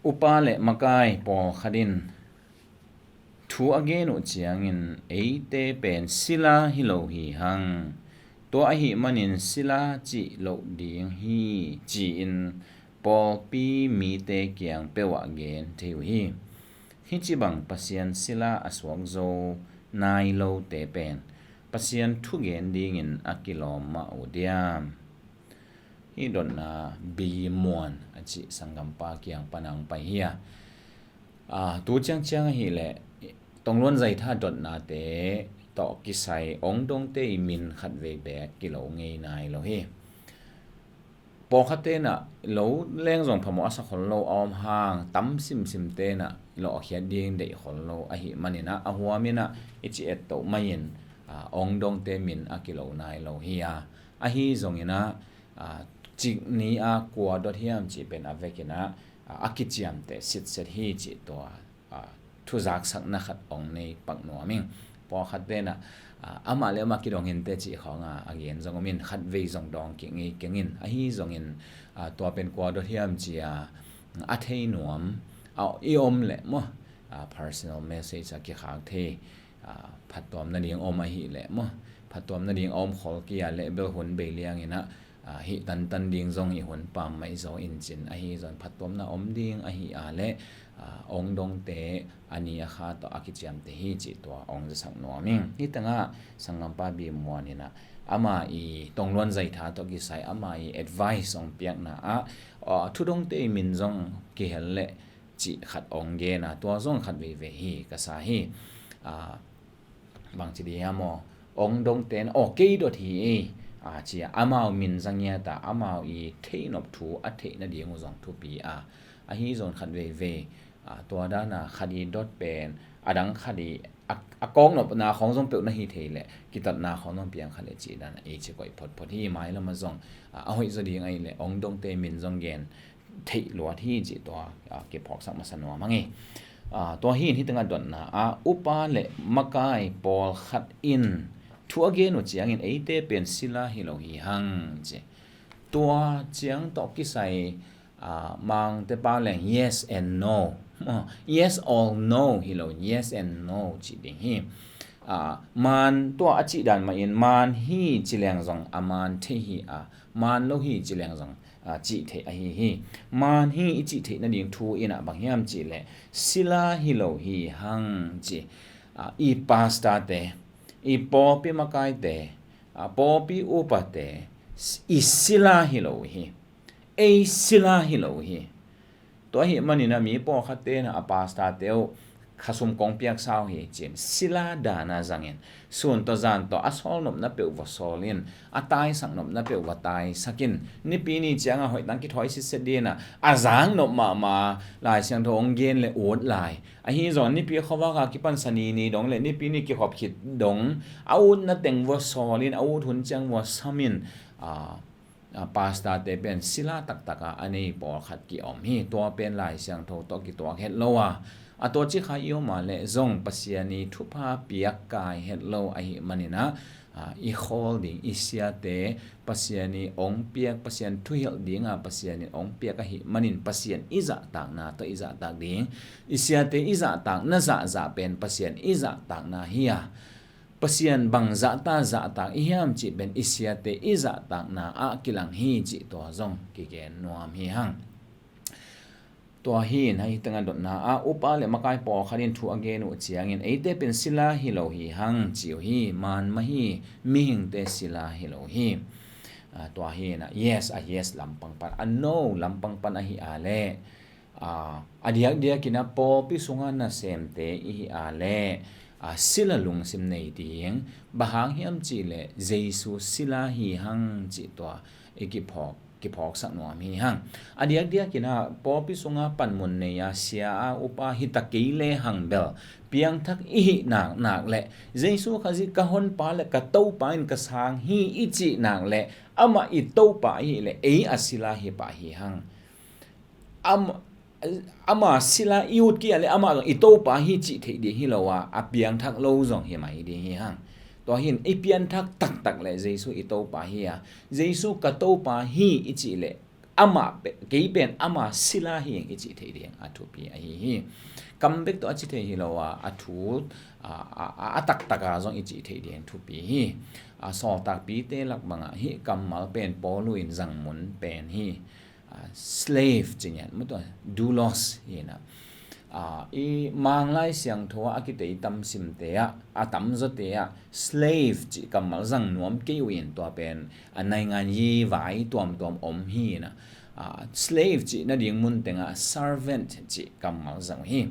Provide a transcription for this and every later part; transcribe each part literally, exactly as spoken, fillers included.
Upa le makai pawlkhat in thu a gen uh ciangin eite pen sila hi lo hi hang. Tua ahih manin sila cih loh ding hi ci-in pawlpi mite kiang peuh ah gen thei uh hi. Hih ci bang Pasian sila a suak zo nai lote pen Pasian thugen dingin a kilawm mah uh diam? Hih dotna Bi Muan a cih sanggampa kiang pana hong pai hi a, tu ciangciang ahileh Tongluan Zaitha dotnate tawh kisai ong dongte i min khat vei beek kilo ngei nai lo hi. Pawlkhat tenah lo leng zong phamawh a sa khol lo a om hang, tam simsim tenah lawhkhiat ding deih khol lo ahih maninah a huaminah i ci ettoh maiin ong dongte min a kilo nai lo hi a, ahi zonginah cik ni a kua dot hiam cih pen a vekinah a kiciamteh sitset hi cih tua thuzaksakna khat ong nei pak nuam ing. Pawlkhat tenah amah le amah kidong hinte cih khawng a gen zong om in, khat vei zong dawng kik ngei keng in. Ahi zongin tua pen kua dot hiam ci a a thei nuam a i om leh maw, personal message a kikhak thei phattuam nading om ahileh maw, phattuam nading a om khol kei a leh bel hun bei lianginah hih tantan ding zong i hun pam mai zaw in cin, ahi zong phattuamna om ding ahi a leh ong dongte a ni a kha tawh a kiciamteh hi cih tua ong zasak nuam ing. Hih tengah sanggampa Bi Muan inah ama i Tongluan Zaitha tawh kisai ama i advice ong piakna ah thudongte i min zong kihel leh cih khat ong gen a, tua zong khat veivei hi ka sa hi. Bangci dih hiam aw, ong dongte in aw kei dot hi ei a ci a, amau min za ngiat a, amau i theihnop thu a theih nading uh zong thupi a, ahi zong khat veivei tua dana khat i dot pen a dang khat i a kawknopna khawng zong peuh na hi thei leh kitatna khawng zong piang khat leh cih dana ei ci koih photphot hi. Mailam a zong a hoih zaw ding ahileh ong dongte min zong gen theih luat hi cih tua kiphawksak masa nuam hang hi. Tua hi in hih tengah dotna ah upa le makai pawlkhat in thu a gen uh ciangin eite pen sila hi lo hi hang ci. Tua ciang tawh kisai Mangte pau leng yes and no, yes or no hi lo, yes and no cih ding hi. Maan tua a cih dan mahin maan hi ci leng zong a maan thei hi a, maan lo hi ci leng zong cih theih ahi hi. Maan hi i cih theih nading thu inah bang hiam cihleh sila hi lo hi hang ci. I pastor te, i pawlpi makaite, pawlpi upate i sila hi lo hi. Ei sila hi lo hi. Tua ahih maninah mi pawlkhat tenah a pastor te uh khasum kong piaksa uh hi cin sila dana zangin sun tawh zan tawh a sawl nopna peuh va sawl in, a taisak nopna peuh va taisak in, nipi ni cianga hoihtang kithawi sitset dinah a zak nop mahmah Lai Siangtho hong gen le ut lai. Ahi zong nipi khuavak a kipan sa ni ni dong le nipi ni kikhop khit dong a utna teng va sawl in, a ut hun ciang va sam in, pastor te pen sila taktak a a nei pawlkhat ki-om hi. Tua pen Lai Siangtho tawh kituak het lo a, a tua cikha i om a leh zong Pasian i thupha piak kai het lo ahih maninah i khawl ding, i siate Pasian i ong piak, Pasian thuhilh dinga Pasian in ong piak ahih manin Pasian i zahtakna tawh i zahtak ding. I siate i zahtakna zahzah pen Pasian i zahtakna hi a, Pasian bang zahta zahtak i hiam cih pen i siate i zahtakna ah kilang hi cih tua zong kigen nuam hi hang. Tua hi in hih tengah dotna ah upa le makai pawlkhat in thu a gen uh ciangin eite pen sila hi lo hi hang ci uh hi. Maan mah hi, mihingte sila hi lo hi. Tua hi inah yes a yes lampang pan, a no lampang pan ahi a leh a diakdiakinah pawlpi sunga nasemte ihi a leh sila lungsim nei ding. Bang hang hiam cihleh Jesu sila hi hang cih tua i kiphawk kiphawksak nuam hi hang. A diakdiakinah pawlpi sunga panmun nei a sia a upa hi ta kei le hang bel piangthak i hih naknak le Jesu Khazih ka honpa le ka Topa in ka sang hi i cih nak le amah i Topa ahi le ei a sila hi pah hi hang. Ama sila i ut kei a le amah zong i Topa hi cih theih ding hi lo a, a piangthak lo zong hi mai ding hi hang. Tua hi in i pianthak taktak le Jesu i Topa hi a, Jesu ka Topa hi i cih le amah pe, kei pen ama sila hi ing i cih theih ding a thupi ahi hi. Kam bek tawh a ci thei hi lo a, a thu a, a, a, a taktaka zong i cih theih ding thupi hi. A, sawltakpite lak bangah hih kammal pen Paulu in zangmun pen hi. A, slave ci ngiat maw tua, doulos hi na. A, i Manglai Siangtho ah a kitei tam simte ah, a tamzawte ah slave cih kammal zang nuam kei uh in tua pen a naingan yi vai tuamtuam om hi na. A, slave cih nading mun tengah servant cih kammal zang uh hi.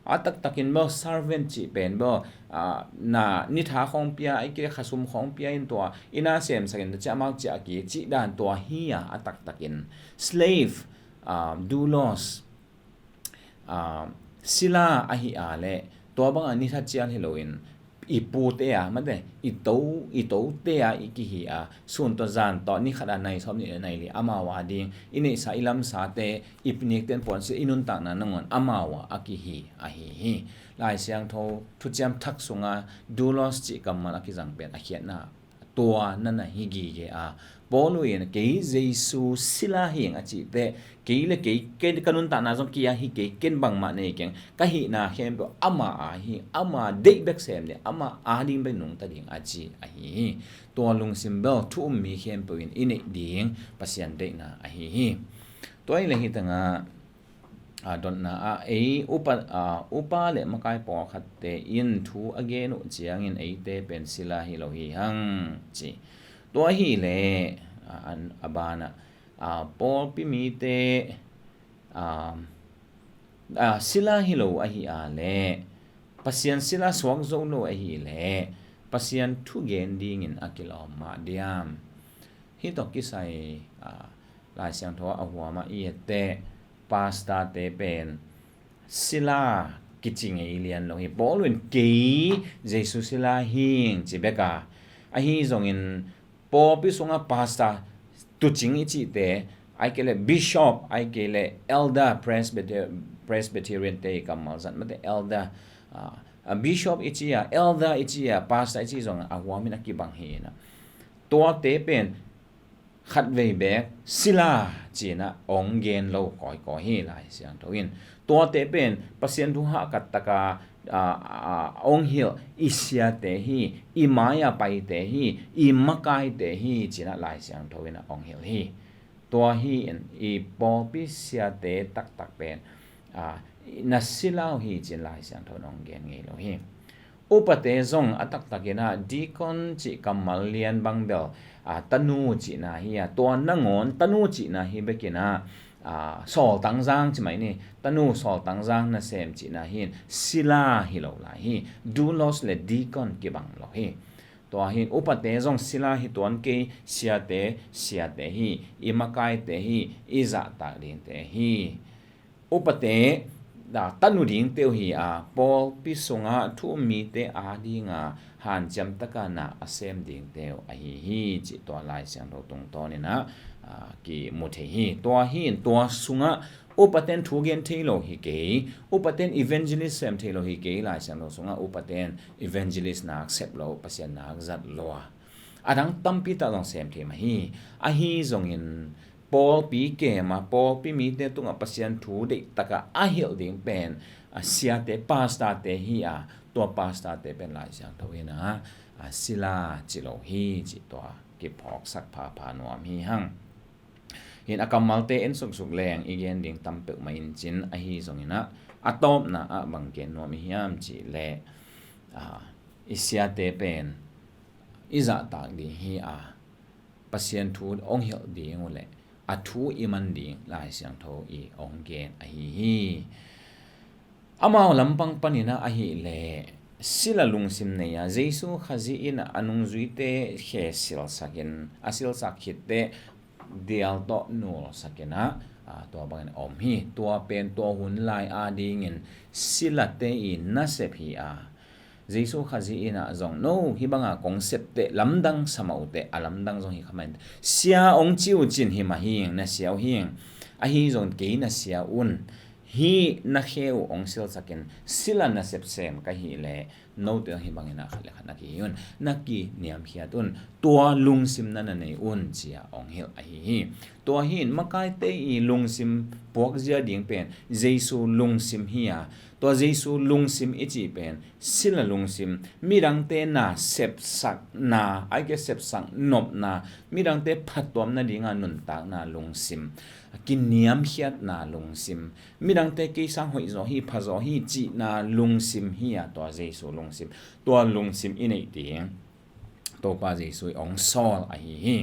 A taktakin bel servant cih pen bel, a, na nitha khawng pia, ai kei le khasum khawng pia in tua i na semsakin ta ciah amau ciah a ki cih dan tua hi a, a taktakin slave, a, doulos, a, sila ahi a le tua bangah nitha cial hi loin i pute a mate, i to, i tote a i kihi a, sun tawh zan tawh ni khat a nai sawm nih le nai li amau a ding, i neihsa i lamsate, i pinikten puansi i nuntakna nangawn amau a a kihi ahi hi. Lai Siangtho thuciam thak sunga doulos cih kammal a kizang pen a khiatna tua nana hi gige a, Paulu in kei Jesu sila hi ing a cih teh, kei le kei, kei ka nuntakna zong kia hi kei, ken bangmah nei keng, ka hihna khempeuh ama a hi, ama deih bek sem ding, ama a ding bek nungta ding a ci ahi hi. Tua lungsim bel thu um mi khempeuh in i neih ding Pasian deihna ahi hi. Tua i le hi tengah, a, dotna ah ei upa, a, upa le makai pawlkhatte in thu a gen uh ciangin eite pen sila hi lo hi hang ci. Tua hi le, a, an, a banah, a, pawlpi mite, a, a, sila hi lo ahi a le, Pasian sila suak zo lo ahi le, Pasian thu gen dingin a kilawm mah diam? Hih tawh kisai, a, Lai Siangtho a huam ah i et teh pastorte pen sila kici ngei lian lo hi. Paulu in kei Jesu sila hi ing ci bek a, ahi zongin pawlpi sungah pastor, tuucing i cihte, ai kei le bishop, ai kei le elder, Presbyter-, Presbyterian te i kammal zat mate elder, a, a bishop i ci a, elder i ci a, pastor i ci zong a huam in a kibang hi na. Tuate pen khatvei beek sila ci-in ah hong gen lo kawikawi hi Lai Siangtho in. Tuate pen Pasian thu hahkat taka, a, a, hong hilh i siate hi, i mai-a paite hi, i makaite hi ci-in ah Lai Siangtho in ah hong hilh hi. Tua hi in i pawlpi siate taktak pen, a, na sila uh hi ci-in Lai Siangtho in hong gen ngei lo hi. Upate zong a taktakin ah deacon cih kammal lian bang bel, a, tanu cihna hi a, tua nangawn tanu cihna hi bekin ah, a, sawltangzang ci mai ni, tanu sawltangzang nasem cihna hi in sila hi lo lai hi, doulos le deacon kibang lo hi. Tua hi in upate zong sila hi tuan kei, siate, siate hi, i makaite hi, i zahtak dingte hi. Upate, a, tanu dingte uh hi a, pawlpi sungah thu um mite a dinga hanciam taka na a sem dingte uh ahi hi cih tua Lai Siangtho tungtawnin ah, a, kimu thei hi. Tua hi in tua sungah upaten thu gen thei lo hi kei, upaten evangelist sem thei lo hi kei, Lai Siangtho sungah upaten evangelist nak sep lo, Pasian nak zat lo a, a dang tampi tak zong sem thei mah hi. Ahi zongin pawlpi kema, pawlpi mite tungah Pasian thu deih taka a hilh ding pen, a, siate, pastorte hi a, tua pastorte pen Lai Siangtho in ah, a, sila ci lo hi cih tua kiphawksak phapha nuam hi hang. Hi in a kammalte en suksuk leng i gen ding tam peuhmah in cin, ahi zongin ah a tawpna ah bang gen nuam i hiam cih leh, a, i siate pen i zahtak ding hi a, Pasian thu hong hilh ding uh leh a thu i man ding Lai Siangtho in hong gen ahi hi. Amau lampang panin ah ahih leh sila lungsim nei a, Jesu Khazih in ah a nungzuite khe silsakin, a silsak khit teh dial tawh nulsakin ah, a, tua bangin om hi. Tua pen tua hun lai a dingin silate i nasep hi a, Jesu Khazih in ah zong no hih banga kong sep teh lamdang sa mah uh teh, a lamdang zong hi kha mah in, sia hong ci uh cin hi mah hi ing, na sia uh hi ing, ahi zongin kei na sia un, hih na khe uh hong silsakin, sila nasep sem ka hih leh Note hih bangin ah khat le khat na kihi un, na kiniamkhiat un, tua lungsim na na nei un, ci-a hong hilh ahi hi. Tua hi in makaite i lungsim puakzia ding pen Jesu lungsim hi a, tua Jesu lungsim i cih pen sila lungsim, midangte na sepsakna, ahih kei leh sepsak nopna, midangte phattuamna dinga nuntakna lungsim, kiniamkhiatna lungsim, midangte kei sang hoihzaw hi, phazaw hi cihna lungsim hi a, tua Jesu lungsim, tua lungsim i neih ding Topa Jesu i hong sawl ahi hi.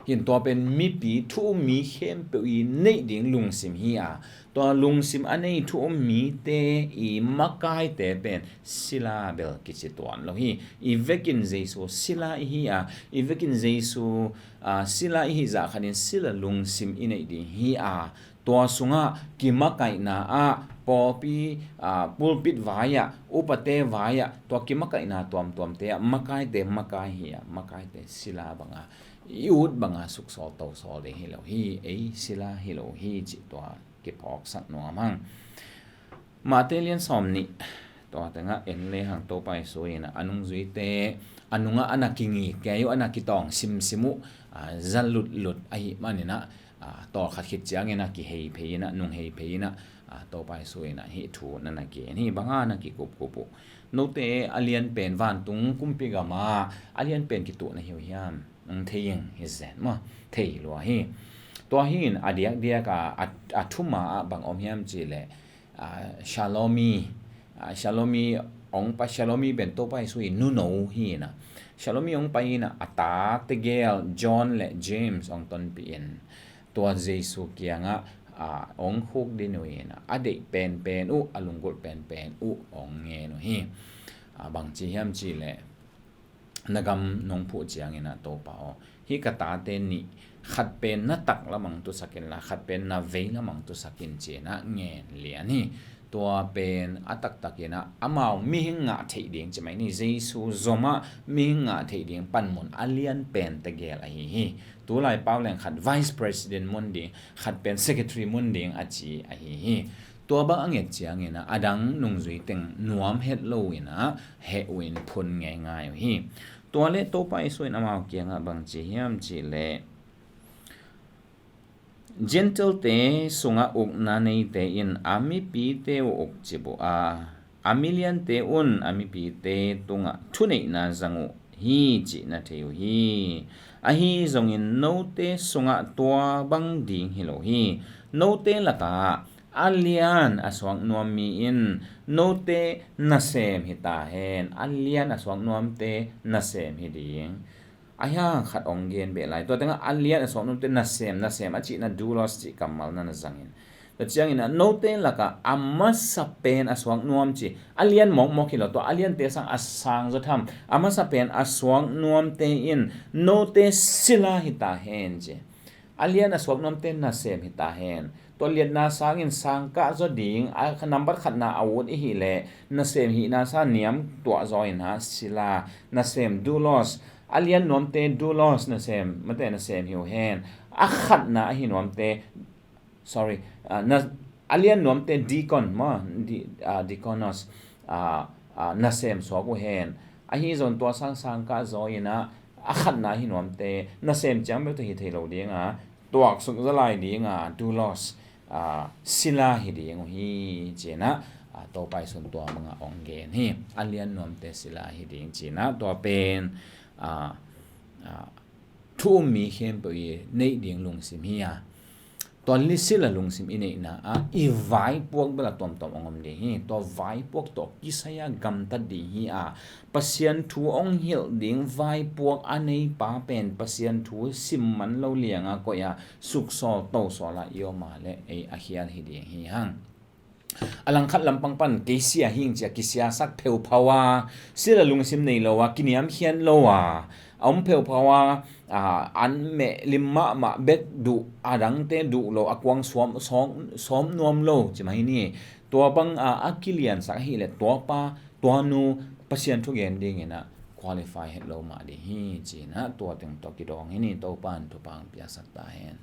Hi in tua pen mipi thu um mi khempeuh i neih ding lungsim hi a, tua lungsim a nei thu um mite i makaite pen sila bel kici tuan lo hi. I vekin Jesu sila i hi a, i vekin Jesu, ah, sila i hih zah khatin sila lungsim i neih ding hi a, tua sungah kimakaihna ah pawlpi, ah, pulpit vai-ah, upate vai-ah, tua kimakaihna tuamtuamte ah makaite makai hi a, makaite sila banga i ut banga suksawl tosawl ding hi lo hi, ei sila hi lo hi cih tua kiphawksak nuam hang. Mate lian sawm nih, tua tengah en le hang Topa Jesu in a nungzuite a nungah a na kingi kei uh, a na kitawng simsim uh, ah, za lutlut ahih manin ah, ah, tawlkhat khit ciangin a kihei phei in ah, nung hei phei in ah, ah, Topa Jesu in ah hih thu na na gen hi, banga na kikupkup uh. Note a lianpen vantung kumpi gamah a lianpen kituh na hi uh hiam? Nong thei ing hi zen maw? Thei lua hi. Tua hi in a diakdiak a, a, a thuma ah bang om hiam cih leh, ah, Salome, ah, Salome hong pai, Salome pen Topa Jesu i nuno hi in ah, Salome hong pai in ah, a ta tegel John le James hong tonpih in, tua Jesu kiangah, ah, hong khukdin uh in ah, a deih penpen uh, a lunggulh penpen uh hong ngen uh hi. Ah, bangci hiam cih leh, na gam nong phuh ciangin ah Topa aw, hih ka tate nih khat pen na tak lamang tusak inla, khat pen na vei lamang tusak in, ci-in ah ngen lian hi. Tua pen a taktakin ah amau mihing ngah theih ding ci mai ni, Jesu zomah mihing ngah theih ding panmun a lianpen tegel ahi hi. Tulai pau leng khat vice president mun ding, khat pen secretary mun ding a ci ahi hi. Tua bang a nget ciangin ah a dang nungzui teng nuam het lo in ah heh uh in phun ngeingai uh hi. Tua leh Topa Jesu in amau kiangah bang ci hiam cih leh, Gentile-te sungah ukna neite in a mipite uh ukcip uh a, a miliante un a mipite tungah thuneihna zang uh hi cih na thei uh hi. Ahi zongin note sungah tua bang ding hi lo hi. Note lakah a lian a suak nuam mi in note nasem hi ta hen, a lian a suak nuamte nasem hi ding. A hiang khat hong gen beh lai. Tua tengah a lian a suak nuamte nasem, nasem a cihna doulos cih kammal na na zangin. Tua ciangin ah note lakah a masa pen a suak nuam ci, a lian mawkmawk hi lo, tua a liante sang a sang zaw tham, a masa pen a suak nuamte in note sila hi ta hen ci. A lian a suak nuamte nasem hi ta hen. Tua liatna sangin sang kah zaw ding, a nambat khatna a ut i hih leh nasem hihna sang niam tuah zaw in ah sila, nasem doulos, a lian nuamte doulos nasem, mate nasem hi uh hen. A khatna ahi nuamte, sorry, ah, na, a lian nuamte deacon maw, di, ah, diakonos, ah, ah, nasem suak uh hen. Ahi zong tua sang sang kah zaw in ah a khatna ahi nuamte nasem ciang bek tawh hi thei lo ding a, tuaksuk zaw lai ding a, doulos, ah, sila hi ding uh hi, ci-in ah, ah, Topa Jesu in tua bangah hong gen hi. A lian nuamte sila hi ding ci-in ah, tua pen, ah, ah, thu um mi khempeuh i neih ding lungsim hi a, tua sila lungsim i neihna ah i vaipuak bel a tuamtuam hong om ding hi. Tua vaipuak tawh kisai a gamtat ding hi a, Pasian thu hong hilh ding vaipuak a neipa pen Pasian thu sim man lo lianga koih a, suksawl tosawl a i om a leh ei a khial hi ding hi hang. A langkhat lampang pan kei sia hi ing ci-a kisiasak pheuphau a, sila lungsim nei lo a, kiniamkhiat lo a, a om pheuphau a, a, an meh lim mahmah bek duh, a dangte duh lo, a kuang sawm, sawm, sawm nuam lo ci mai ni. Tua bang a, a kiliansak ahih leh tua pa, tua nu Pasian thu gen dingin ah qualify het lo mah ding hi, ci-in ah tua teng tawh kidawng hi ni. Topa in thupha hong piaksak ta hen.